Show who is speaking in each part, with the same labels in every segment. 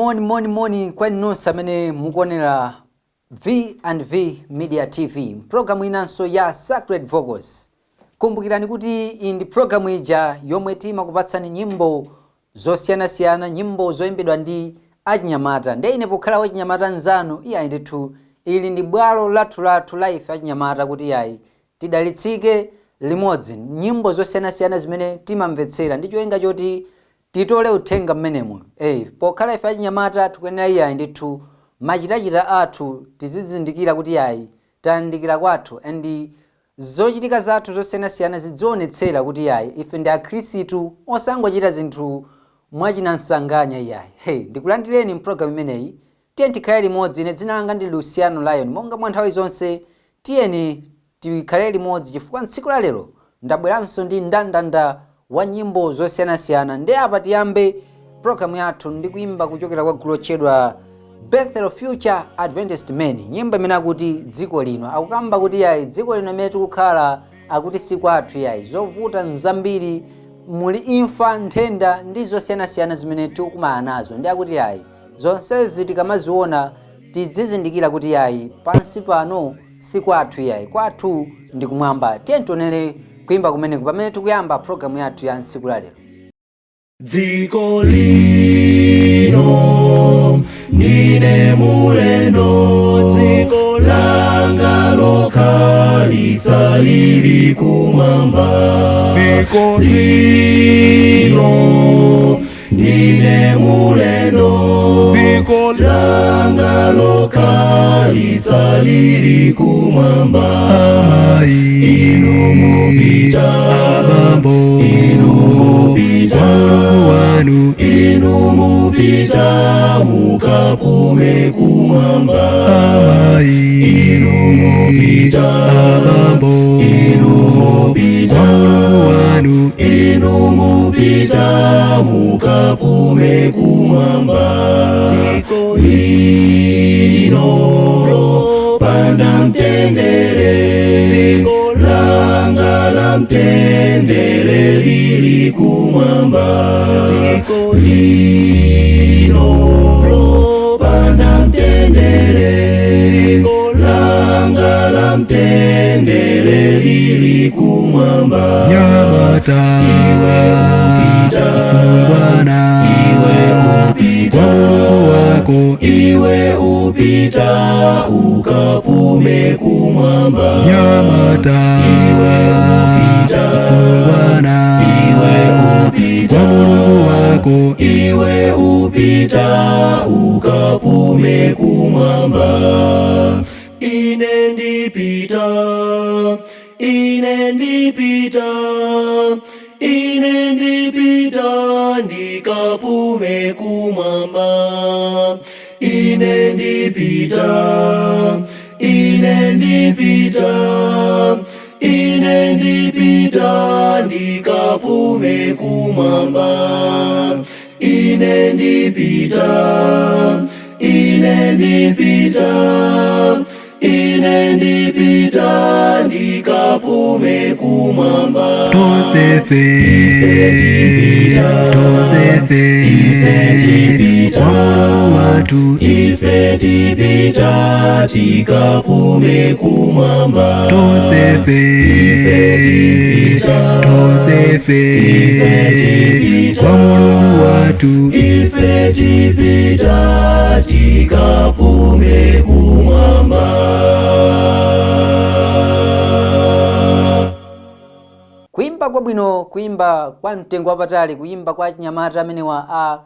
Speaker 1: Moni, moni, moni kwa inu nonse amene mukuonera V and V Media TV, mpulogalamu inanso ya Sacred Vocals. Kumbukirani kuti iyi ndi pulogalamu ija yomwe timakupatsani nyimbo zosiyanasiyana, nyimbo zoyimbidwa ndi achinyamata. Ndiye ine pokhala wachinyamata nzanu, iyayi ndithu, ili ndi bwalo lathu la ife achinyamata kuti iyayi tidalitsike limodzi nyimbo zosiyanasiyana zimene timamvetsera ndi cholinga choti titole uthenga mmenemo. Pokhala ife achinyamata, tikuyenera iyayi ndithu machitachita athu tizizindikira kuti iyayi tayandikira kwathu, and zochitika zathu zosiyanasiyana zidzionetsera kuti iyayi ife ndi Akhristu, osangochita zinthu mwachinansanganya iyayi. Hey, ndikulandireni mpulogalamu imeneyi. Tiyeni tikhale limodzi. Ine dzina langa ndi Luciano Lion. Monga mwa nthawi zonse, tiyeni tikhale limodzi chifukwa tsiku la lero ndabweranso ndi ndandanda wa nyimbo zosiyanasiyana. Ndi apa tiyambe pulogalamu yathu ndi kuyimba kuchokera kwa gulu lotchedwa Bethel Future Adventist Men, nyimbo imene akuti "Dziko Lino". Akukamba kuti yayi, dziko lino imene tikukhala akuti si kwathu yayi, zovuta nzambiri, muli imfa, nthenda ndi zosiyanasiyana zimene tikukumana nazo. Ndi akuti yayi, zonsezi tikamaziona tizizindikira kuti yayi, pansi pano si kwathu yayi, kwathu ndi kumwamba. Tiye tionere kuyimba kumeneku pamene tikuyamba pulogalamu yathu ya tsiku la lero.
Speaker 2: Dziko lino ndine mulendo, dziko langa lokhalitsa lili kumwamba.
Speaker 3: Dziko
Speaker 2: lino ndine mulendo,
Speaker 3: dziko
Speaker 2: langa lokhalitsa lili kumwamba.
Speaker 3: Amayi,
Speaker 2: Inu mupita,
Speaker 3: abambo,
Speaker 2: inu mupita,
Speaker 3: kwa Mulungu wanu,
Speaker 2: inu mupita mukapume kumwamba.
Speaker 3: Amayi,
Speaker 2: Inu mupita,
Speaker 3: abambo,
Speaker 2: inu mupita,
Speaker 3: kwa Mulungu wanu,
Speaker 2: inu mupita mukapume kumwamba. Dziko lino lopanda mtendere, dziko langa la mtendere lili kumwamba. Dziko lino lopanda mtendere, dziko langa la mtendere lili kumwamba.
Speaker 3: Nyamata,
Speaker 2: Iwe upita,
Speaker 3: msungwana,
Speaker 2: iwe upita,
Speaker 3: kwa Mulungu wako,
Speaker 2: iwe upita ukapume kumwamba.
Speaker 3: Nyamata,
Speaker 2: Iwe upita,
Speaker 3: msungwana,
Speaker 2: iwe upita,
Speaker 3: kwa Mulungu wako,
Speaker 2: iwe upita ukapume kumwamba. Ine ndipita, ine ndipita, ine ndipita ndikapume kumwamba. Ine ndipita, ine ndipita, ine ndipita ndikapume kumwamba. Ine ndipita, ine ndipita, ine ndipita ndikapume kumwamba.
Speaker 3: Tonsefe,
Speaker 2: Ife tipita,
Speaker 3: tonsefe,
Speaker 2: ife tipita,
Speaker 3: kwa Mulungu wathu,
Speaker 2: ife tipita tikapume kumwamba.
Speaker 3: Tonsefe,
Speaker 2: Ife tipita,
Speaker 3: tonsefe,
Speaker 2: ife tipita,
Speaker 3: kwa Mulungu wathu,
Speaker 2: ife tipita tikapume kumwamba.
Speaker 1: Kuimba kwabwino, kuimba kwa mtengo wapatali, kuimba kwa chinyamata amenewa a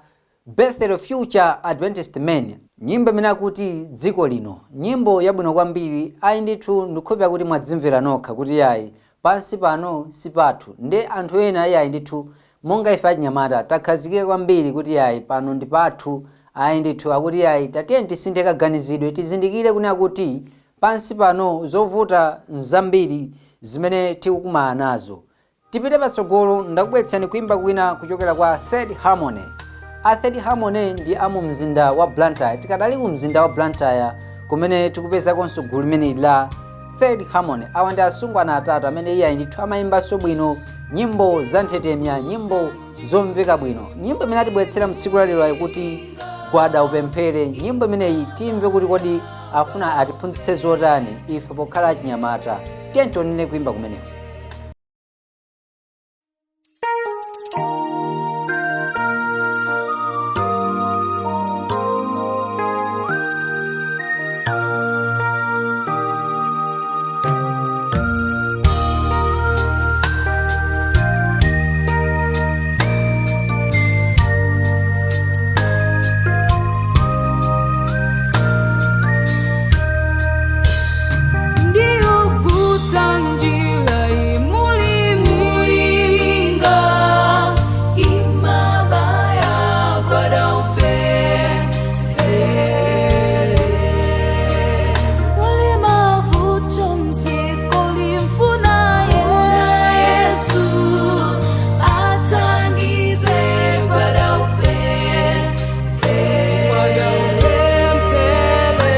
Speaker 1: Bethel Future Adventist Men, nyimbo imene akuti "Dziko Lino", nyimbo yabwino kwambiri. Ayi ndithu, ndikukhulupirira kuti mwadzimvera nokha kuti yayi, pansi pano si pathu. Nde anthu ena yayi ndithu, monga ife achinyamata takhazikika kwambiri kuti yayi, pano ndi pathu. Ayi ndithu, akuti yayi, tatiye tisinthe kaganizidwe, tizindikire kunena kuti pansi pano zovuta nzambiri zimene tikukumana nazo. Tipite patsogolo, ndakubweretsani kuimba kwina kuchokera kwa Third Harmony. A Third Harmony ndi amu mzinda wa Blantyre. Tikadali ku mzinda wa Blantyre kumene tikupezakonso gulu limeneli la Third Harmony. Awa ndi asungwana atatu amene iyayi ndithu amayimbanso bwino nyimbo za nthetemya, nyimbo zomveka bwino. Nyimbo imene atibweretsera mtsiku la lero ayikuti Gwada Upemphere. Nyimbo imeneyi timve kuti kodi afuna atiphunzitse zotani ife pokhala achinyamata. Tiye tionere kuimba kumeneko.
Speaker 4: Ndiyovuta njira imuliminga imabaya gwada upemphere walimavuto mziko limfuna Yesu atangize gwada upemphere gwada upemphere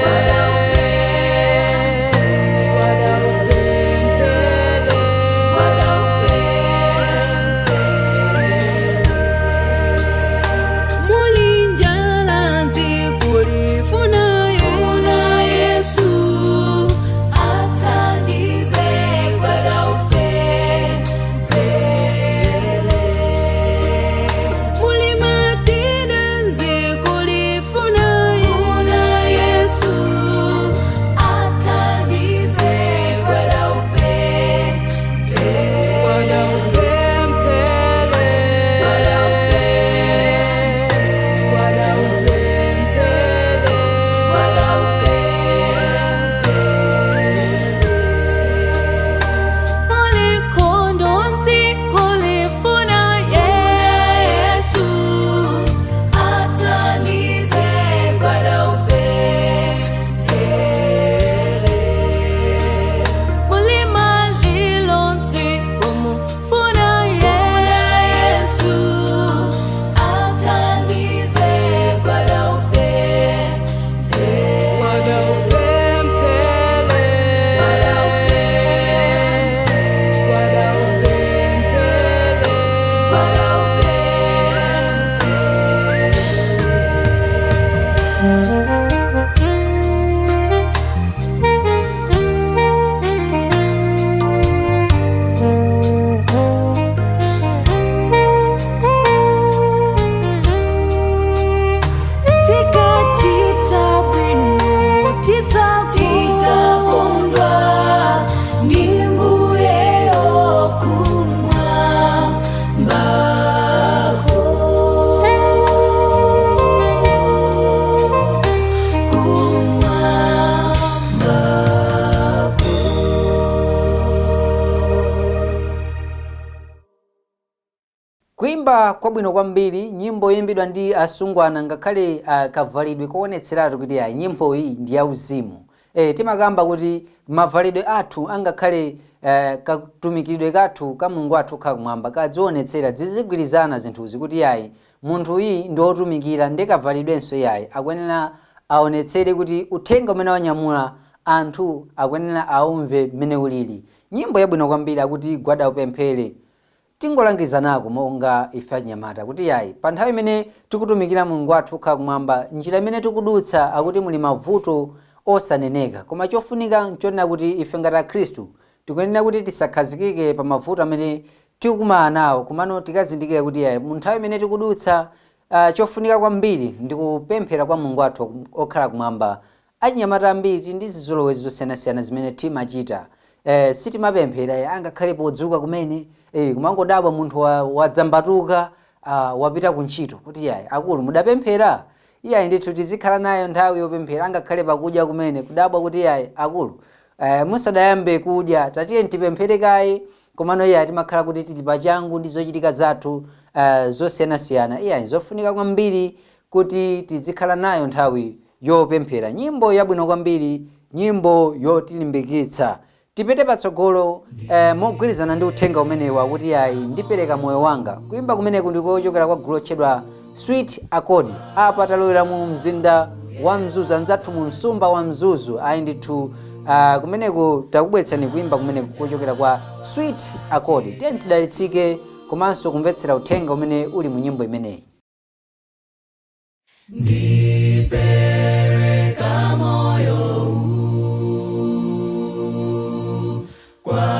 Speaker 4: gwada upemphere gwada upemphere mulinjala nzikulifuna Yesu atandize gwada upemphere mulimatida nzikulifuna Yesu atandize gwada upemphere gwada upemphere gwada upemphere gwada upemphere gwada upemphere Mulikondo nzikulifuna Yesu atandize gwada upemphere mulimalilo nzikumufuna Yesu atandize gwada upemphere gwada upemphere gwada upemphere gwada upemphere gwada upemphere. Tikachita bwino tidzakondwa ndi mbuyeyo kumwambako kumwambako.
Speaker 1: Kuimba kwabwino kwambiri, nyimbo yoyimbidwa ndi asungwana, ngakhale kavalidwe koonetseratu kuti ayi, nyimbo iyi ndi yauzimu. Timakamba kuti mavalidwe athu angakhale katumikidwe kathu ka Mulungu athu kha kumwamba kadzionetsera, zizigwirizana zinthuzi kuti ayi, munthu iyi ndi wotumikira, ndi kavalidwenso iyayi akuyenera aonetsere kuti uthenga umene wanyamula anthu akuyenera aumve mmene ulili. Nyimbo yabwino kwambiri, akuti Gwada Upemphere. Tingolangizanako monga ife achinyamata kuti yayi, pa nthawi imene tikutumikira Mulungu wathu kukhala kumwamba, njira imene tikudutsa akuti muli mavuto osaneneka, koma chofunika nchonena kuti ife ngati akhristu tikuyenera kuti tisakhazikike pa mavuto amene tikukumana nawo, komano tikazindikira kuti yayi, mu nthawi imene tikudutsa, chofunika kwambiri ndi kupemphera kwa Mulungu wathu okhala kumwamba. Achinyamata ambiri tili ndi zizolowezi zosiyanasiyana zimene timachita. Sitimapemphera, angakhale podzuka kumene, kumangodabwa munthu wadzambatuka, wapita kuntchito, kuti yayi, akulu, mudapemphera? Iyayi ndithu, tizikhala nayo nthawi yopemphera, angakhale pakudya kumene, kudabwa kuti yayi, akulu, musadayambe kudya tatiye tipemphere kaye. Komano iyayi, timakhala kuti tili pachangu ndi zochitika zathu zosiyanasiyana. Iyayi, zofunika kwambiri kuti tizikhala nayo nthawi yopemphera. Nyimbo yabwino kwambiri, nyimbo yotilimbikitsa. Tipite patsogolo mogwirizana ndi uthenga umenewa kuti ayi, ndipereka moyo wanga. Kuimba kumeneku ndikochokera kwa gulu lotchedwa Sweet Accord. Apa talowera mu mzinda wa Mzuzu, anzathu mu msumba wa Mzuzu. Ayi ndithu, kumeneku takubweretsani kuimba kumeneku kochokera kwa Sweet Accord. Tiye tidalitsike komanso kumvetsera uthenga umene uli mu nyimbo imeneyi.
Speaker 4: Ndipereka moyo huu kwa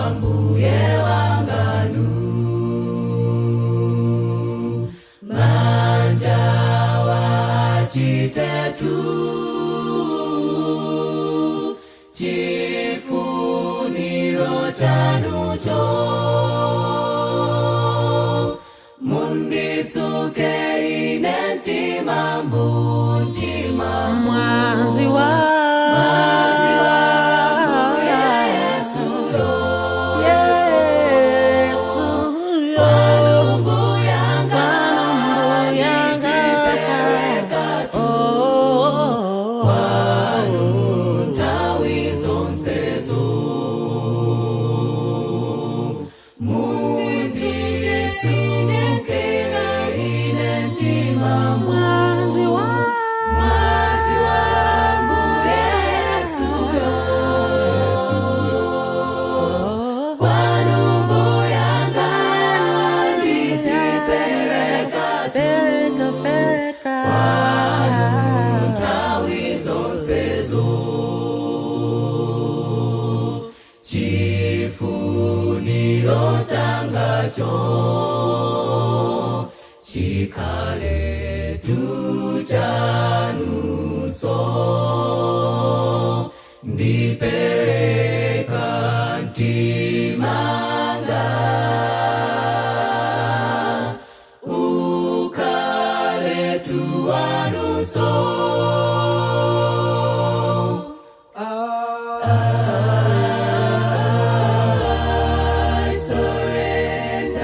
Speaker 4: Ambuye wanganu, manja wachitetu chifuniro chanucho, munditsuke ine mtima mtima.
Speaker 5: Mwazi wa
Speaker 4: Mwazi wa Yesu.
Speaker 5: Yesu.
Speaker 4: Kwanu mbuyanga ndidzipereka tu, kwanu nthawi zonsezo. Munditsuke ine mtima.
Speaker 5: Mwazi wa
Speaker 4: Mwazi wa Ambuye Yesu, kwanu mbuyanga ndidzipereka tu,
Speaker 5: Pereka, pereka.
Speaker 4: Nthawi zonsezo. Chifuniro changacho chikhale tu chanunso, ndipereka mtimanga ukhale tu wanunso. I surrender.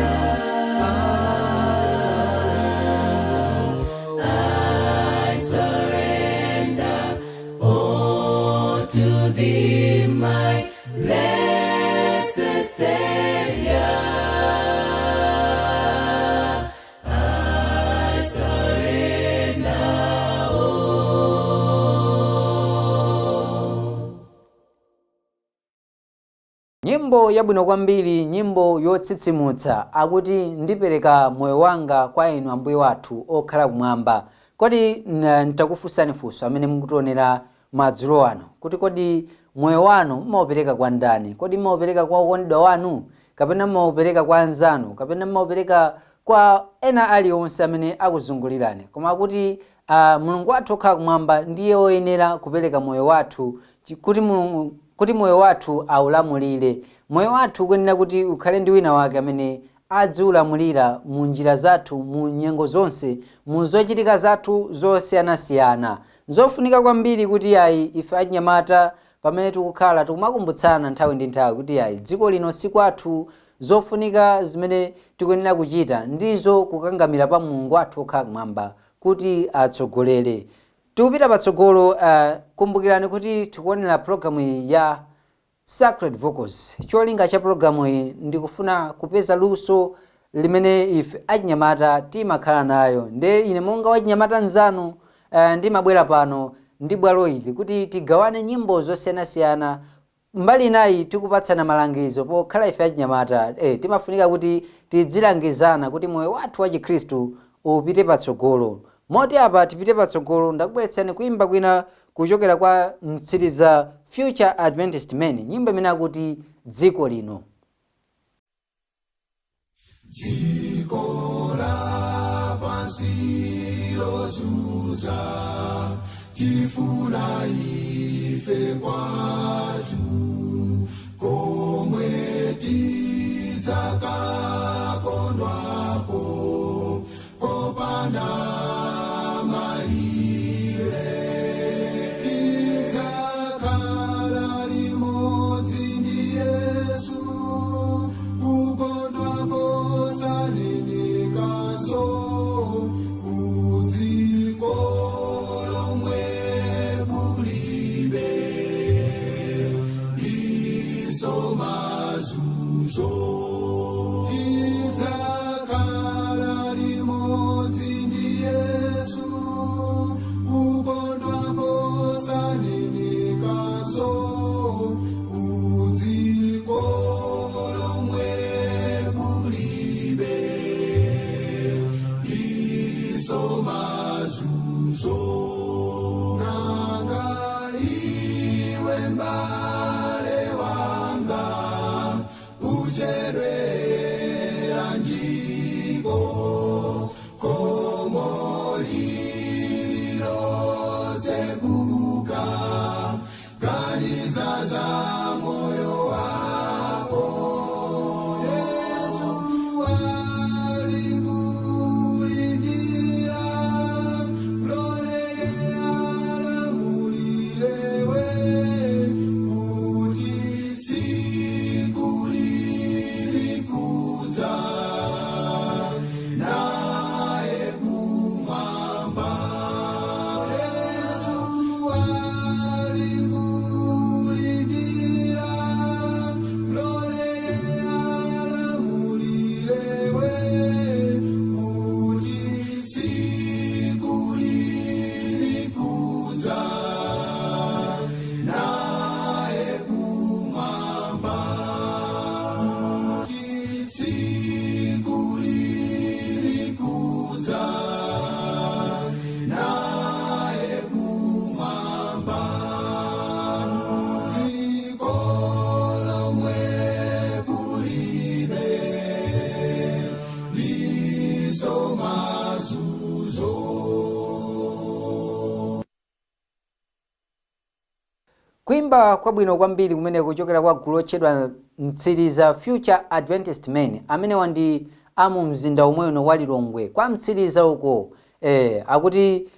Speaker 4: I surrender all to thee, my blessed Savior. I surrender all.
Speaker 1: Nyimbo yabwino kwambiri, nyimbo yotsitsimutsa, akuti ndipereka moyo wanga kwa inu Ambuye wathu okhala kumwamba. Kodi ntakufunsani funso amene mukutionera madzulo ano kuti kodi moyo wanu mmaupereka kwa ndani? Kodi mmaupereka kwa okondedwa wanu, kapena mmaupereka kwa anzanu, kapena mmaupereka kwa ena aliwonse amene akuzungulirani? Koma akuti Mulungu wathu okhala kumwamba ndiye woyenera kupereka moyo wathu, kuti Mulungu, kuti moyo wathu aulamulire. Moyo wathu ukuyenera kuti ukhale ndi wina wake amene adziulamulira mu njira zathu, mu nyengo zonse, mu zochitika zathu zosiyanasiyana. Nzofunika kwambiri kuti ayi, ife achinyamata pamene tikukhala tikumakumbutsana nthawi ndi nthawi kuti ayi, dziko lino si kwathu. Zofunika zimene tikuyenera kuchita ndizo kukangamira pa Mulungu wathu okhala kumwamba kuti atsogolere. Tikupita patsogolo. Kumbukirani kuti tikuonera programu iyi ya Sacred Vocals. Cholinga cha programu iyi ndikufuna kupeza luso limene ife achinyamata timakhala nayo. Nde ine monga wachinyamata nzanu ndimabwera pano ndi bwalo ili kuti tigawane nyimbo zosiyanasiyana. Mbali inayi tikupatsana malangizo. Pokhala ife achinyamata, timafunika kuti tidzilangizana kuti moyo wathu wa Chikhristu upite patsogolo. Moti apa tipite patsogolo, ndakubweretsani kuimba kwina kuchokera kwa Mtsiriza Future Adventist Men, nyimbo imene akuti Dziko Lino.
Speaker 2: Dziko lapansi lozuza, tifuna ife kwathu komwe tidzakakondwako kopanda malire. Tidzakhala limodzi ndi Yesu, kukondwa kosanenekaso kudziko lomwe kulibe.
Speaker 1: Kuimba kwabwino kwambiri kumene kuchokera kwa gulu lotchedwa Mtsiriza Future Adventist Men, amenewa ndi amu mzinda omwe uno wa Lilongwe, kwa Mtsiriza uko. Akuti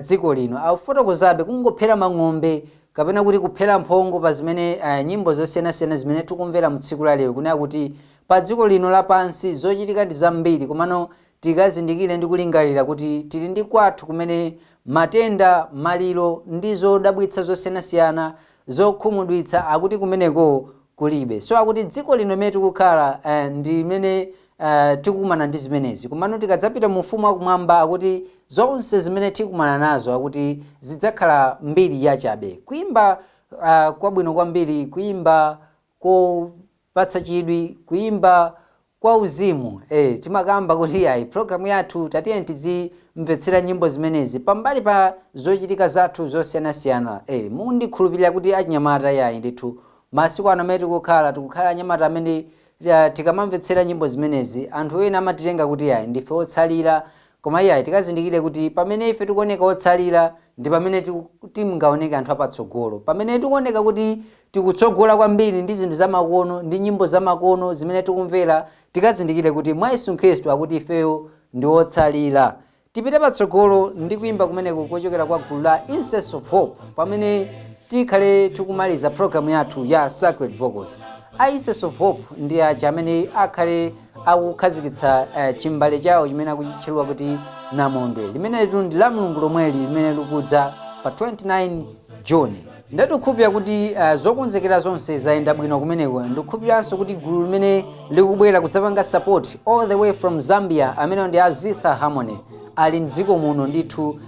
Speaker 1: dziko lino akufotokozabe kungophera mang'ombe kapena kuti kuphera mphongo pa zimene nyimbo zosiyanasiyana zimene tikumvera mu tsiku la lero, kunena kuti pa dziko lino lapansi zochitika ndi zambiri, komano tikazindikire ndi kulingalira kuti tili ndi kwathu kumene matenda, maliro ndi zodabwitsa zosiyanasiyana zokhumudwitsa akuti kumeneko kulibe. So akuti dziko lino limene tikukhala ndi limene tikukumana ndi zimenezi, komano tikadzapita mu ufumu wakumwamba akuti zonse zimene tikumana nazo akuti zidzakhala mbiri yachabe. Kuimba kwabwino kwambiri, kuimba kopatsa chidwi, kuimba kwa uzimu. Timakamba kuti ayi, programu yathu tatiye tizimvetsera nyimbo zimenezi pambali pa zochitika zathu zosiyanasiyana. Mundikhulupirira kuti achinyamata, yayi ndithu, masiku ano amene tikukhala, tikukhala anyamata amene tikamamvetsera nyimbo zimenezi anthu ena amatitenga kuti yayi, ndife otsalira. Koma iyayi, tikazindikire kuti pamene ife tikuoneka otsalira ndi pamene tingaoneke anthu apatsogolo, pamene tikuoneka kuti tikutsogola kwambiri ndi zinthu zamakono ndi nyimbo zamakono zimene tikumvera. Tikazindikire kuti mwa Yesu Khristu akuti ifeyo ndi otsalira. Tipite patsogolo ndi kuimba kumeneko kochokera kwa gulu la Incense of Hope pamene tikhale tikumaliza programu yathu ya Sacred Vocals. A Incense of Hope ndi aja amene akhale akukhazikitsa chimbale chawo chimene akuchitchedwa kuti Namondwe, limenetu ndi la Mulungu lomweli limene likudza pa 29 June. Ndikukhulupirira kuti zokonzekera zonse zayenda bwino kumeneko. Ndikukhulupiranso kuti gulu limene likubwera kudzapanga support all the way from Zambia, amene ndi a Zitha Harmony, ali mdziko muno ndithu,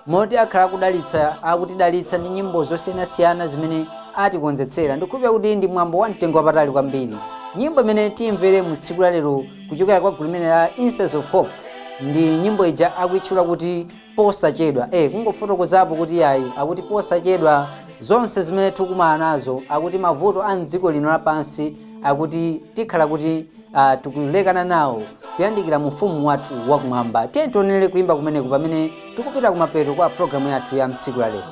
Speaker 1: moti akhala akudalitsa, akutidalitsa ndi nyimbo zosiyanasiyana zimene atikonzetsera. Ndikukhulupirira kuti ndi mwambo wa mtengo wapatali kwambiri. Nyimbo imene tiyimvere mu tsiku la lero kuchokera kwa gulu limene la Incense of Hope ndi nyimbo ija akuitchula kuti Posachedwa. Kungofotokozapo kuti yayi, akuti posachedwa zonse zimene tikumana nazo, akuti mavuto a mdziko lino lapansi, akuti tikhala kuti tikulekana nawo kuyandikira mu ufumu wathu wakumwamba. Tiye tionere kuimba kumeneku pamene tikupita kumapeto kwa programu yathu ya mtsiku la lero.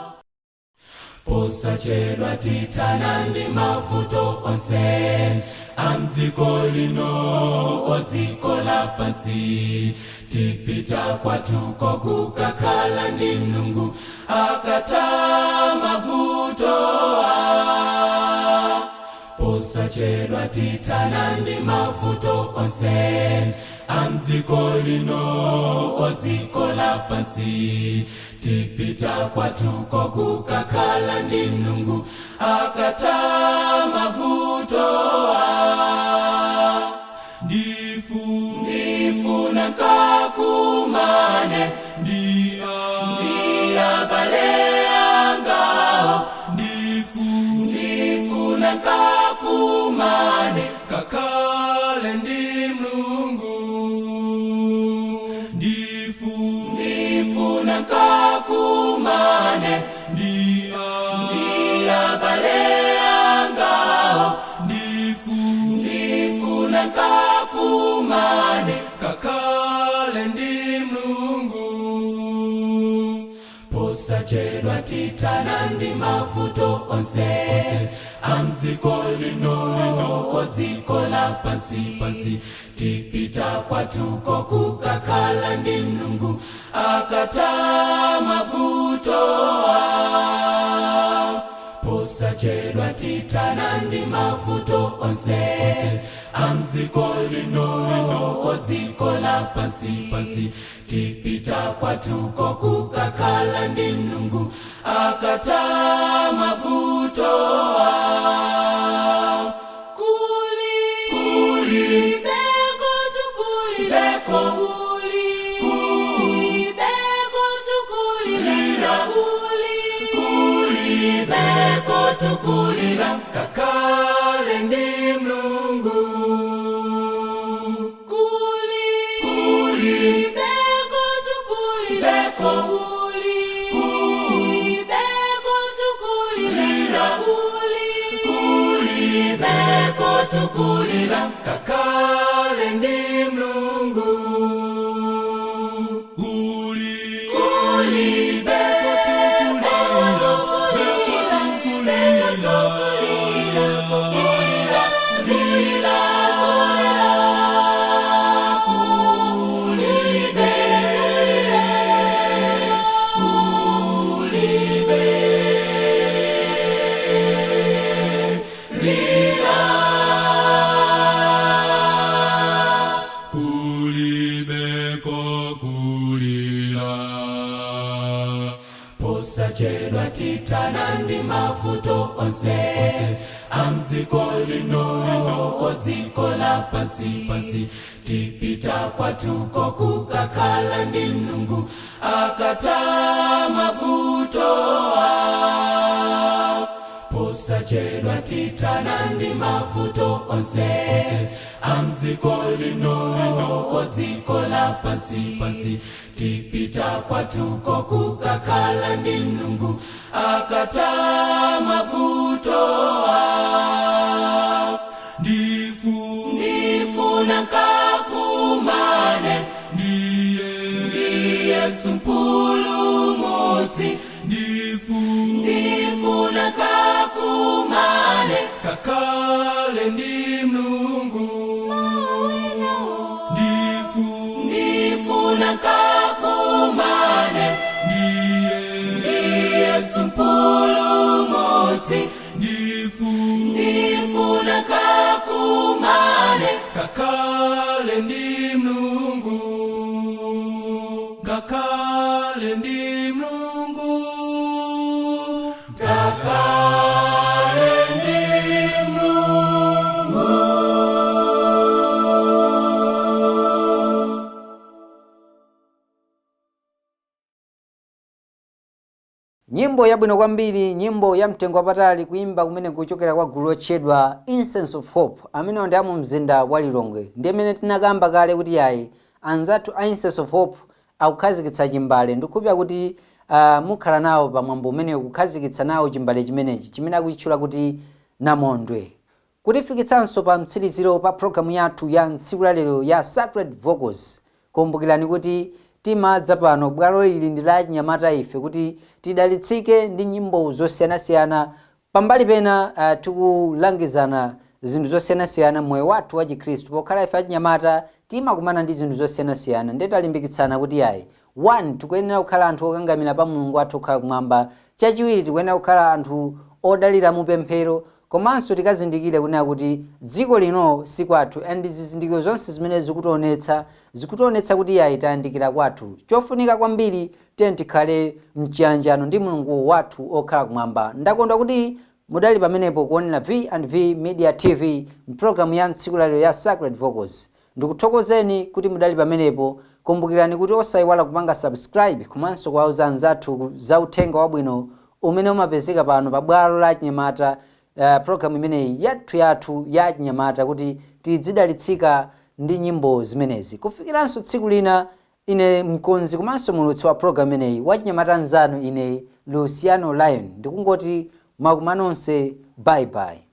Speaker 4: Posachedwa tithana ndi mavuto onse amdziko lino, odziko lapansi. Tipita kwathuko kukakhala ndi Mlungu akatha mavuto a. Posachedwa tithana ndi mavuto onse amdziko lino, odziko lapansi. Tipita kwathuko kukakhala ndi Mlungu akatha mavuto a. Ndifuna kakumane ndi abale angawo. Ndifuna kakumane
Speaker 2: Kakale ndi Mlungu.
Speaker 4: Ndifuna kakumane ndi abale angawo. Ndifuna kakumane
Speaker 2: Kakale ndi Mlungu.
Speaker 4: Posachedwa tithana ndi mavuto onse amdziko lino lino, odziko lapansi pansi. Tipita kwathuko kukakhala ndi Mlungu akatha mavuto a. Posachedwa tithana ndi mavuto onse amdziko lino lino, odziko lapansi pansi. Tipita kwathuko kukakhala ndi Mlungu akatha mavuto a. Kuli beko tukulibeko, kuli beko tukulilira, kuli beko tukulira.
Speaker 2: Kakale ndi Mlungu.
Speaker 4: Kuli beko tukulibeko, kuli beko tukulilira, kuli beko tukulira.
Speaker 2: Kakale ndi Mlungu.
Speaker 4: Kuli beko tukulira. ndi mavuto onse amdziko lino odziko la pasi pasi tipita kwatuko kukakhala ndi mlungu akata mavuto a posachedwa titana ndi mavuto onse amdziko lino odziko la pasi pasi tipita kwatuko kukakhala ndi mlungu akata mavuto a
Speaker 2: Ndifu
Speaker 4: ndifuna nkakumane
Speaker 2: ndiye
Speaker 4: ndi Yesu mpulumutsi
Speaker 2: ndifu
Speaker 4: ndifuna nkakumane
Speaker 2: kakale ndi mlungu ndifu
Speaker 4: ndifuna nkakumane
Speaker 2: ndiye
Speaker 4: ndi Yesu mpulumutsi
Speaker 2: ndifu
Speaker 4: ndifuna nkakumane
Speaker 2: kakale ndi mlungu kakale ndi mlungu kakale ndi mlungu.
Speaker 1: Nyimbo yabwino kwambiri, nyimbo ya mtengo wapatali, kuimba kumene kuchokera kwa gulu lotchedwa Incense of Hope, amene ndi amu mzinda wa Lilongwe. Ndi amene tinakamba kale kuti yayi, anzathu a Incense of Hope akukhazikitsa chimbale. Ndikukhulupirira kuti mukhala nawo pamwambo umenewu kukhazikitsa nawo chimbale chimenechi chimene akuchitchula kuti Namondwe. Kutifikitsanso pa mtsiriziro pa programu yathu ya tsiku la lero ya Sacred Vocals. Kumbukirani kuti timadza pano, bwalo ili ndi la chinyamata ife, kuti tidalitsike ndi nyimbo zosiyanasiyana. Pambali pena tikulangizana zinthu zosiyanasiyana moyo wathu wa Chikhristu. Pokhala ife achinyamata timakumana ndi zinthu zosiyanasiyana, ndiye talimbikitsana kuti yayi, 1, tikuyenera kukhala anthu okangamira pa Mulungu wathu okhala kumwamba. Chachiwiri, tikuyenera kukhala anthu odalira mupemphero. Komanso tikazindikire kunena kuti dziko lino si kwathu, and zizindikiro zonse zimene zikutionetsa, zikutionetsa kuti yayi, tayandikira kwathu. Chofunika kwambiri, tiye tikhale mchiyanjano ndi Mulungu wathu okhala kumwamba. Ndakondwa kuti mudali pamenepo kuonera V and V Media TV mpulogalamu ya tsiku lalero ya Sacred Vocals. Ndikuthokozeni kuti mudali pamenepo. Kumbukirani kuti osayiwala kupanga subscribe komanso kuwauza anzathu za uthenga wabwino umene umapezeka pano pa bwalo la chinyamata, programu imeneyi yathu yathu ya chinyamata, kuti tidzidalitsika ndi nyimbo zimenezi. Kufikiranso tsiku lina, ine mkonzi komanso mulutsi wa programu imeneyi, wachinyamata nzanu, ine Luciano Lion, ndikungoti makumanonse, bye bye.